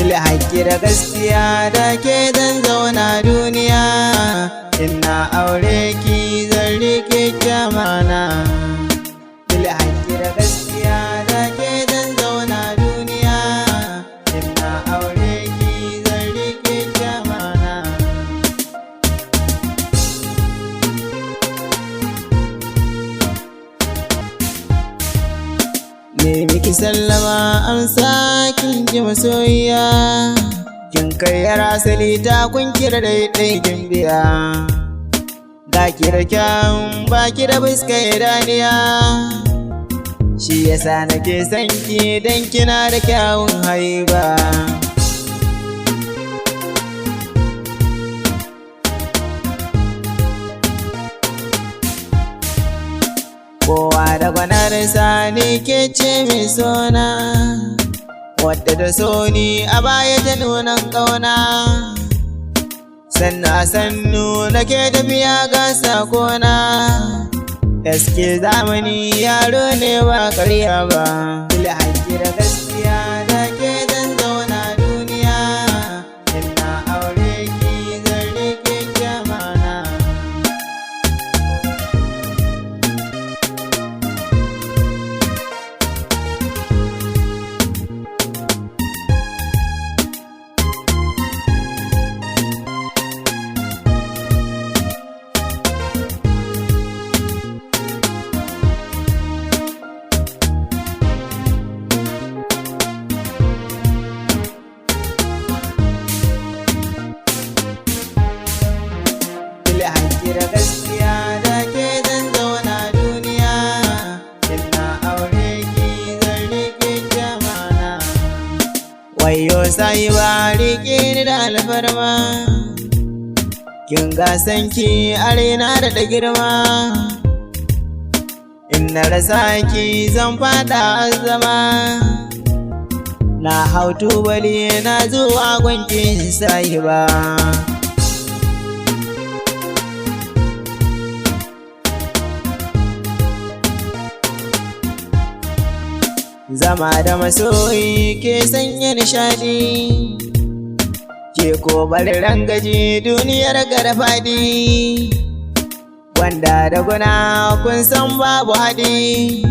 Bilhaƙi da gaskiya da ke zan zauna duniya. Ina aure ki zan rike kyamana. Bilhaƙi da gaskiya da ke zan zauna duniya. Ina aure ki zan rike kyamana. Ne miki sallama amsa kin ji masoyiya. Kin kai yar asali ta kun kira daidai kin biya. Ga ki da kyan baki da fuska idaniya. Shi yasa nake son ki dan kina da kyawun haiba. Kowa da gwanarsa ne ke ce mai sona, wadda da so ni a baya ta nunan ƙauna. Sannu a sannu nake tafiya ga sakona. Gaske zamani yaro ne ba karya ba. Bilhaƙi da gaskiya da ke zan zauna duniya. Ina aure ki zan rike kyamana. Bilhaƙi da gaskiya da ke zan zauna duniya. Ina aure ki zan rike kyamana. Wayo sahiba rike ni da alfarma. Kin ga sanki a raina da da girma. In na rasa ki zan fada azama. Na hau tubali na zuwa gunki sahiba. Zama da masoyi ke sanya nishadi. Ke ko bari rangaji duniyar garfadi. Wanda da guna kun san babu haɗi.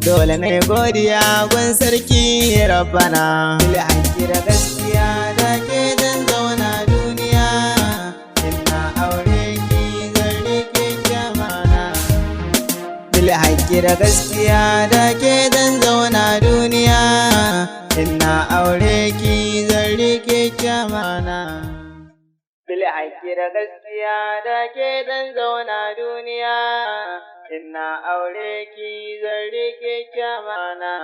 Dole ne godiya gun sarki rabbana. Bilhaƙi da gaskiya da ke zan zauna duniya. Ina aure ki zan rike kyamana. Bilhaƙi da gaskiya da ke zan zauna duniya. Ina aure ki zan rike kyamana. Bilhaƙi da gaskiya da ke zan zauna duniya. Ina aure ki zan rike kyamana.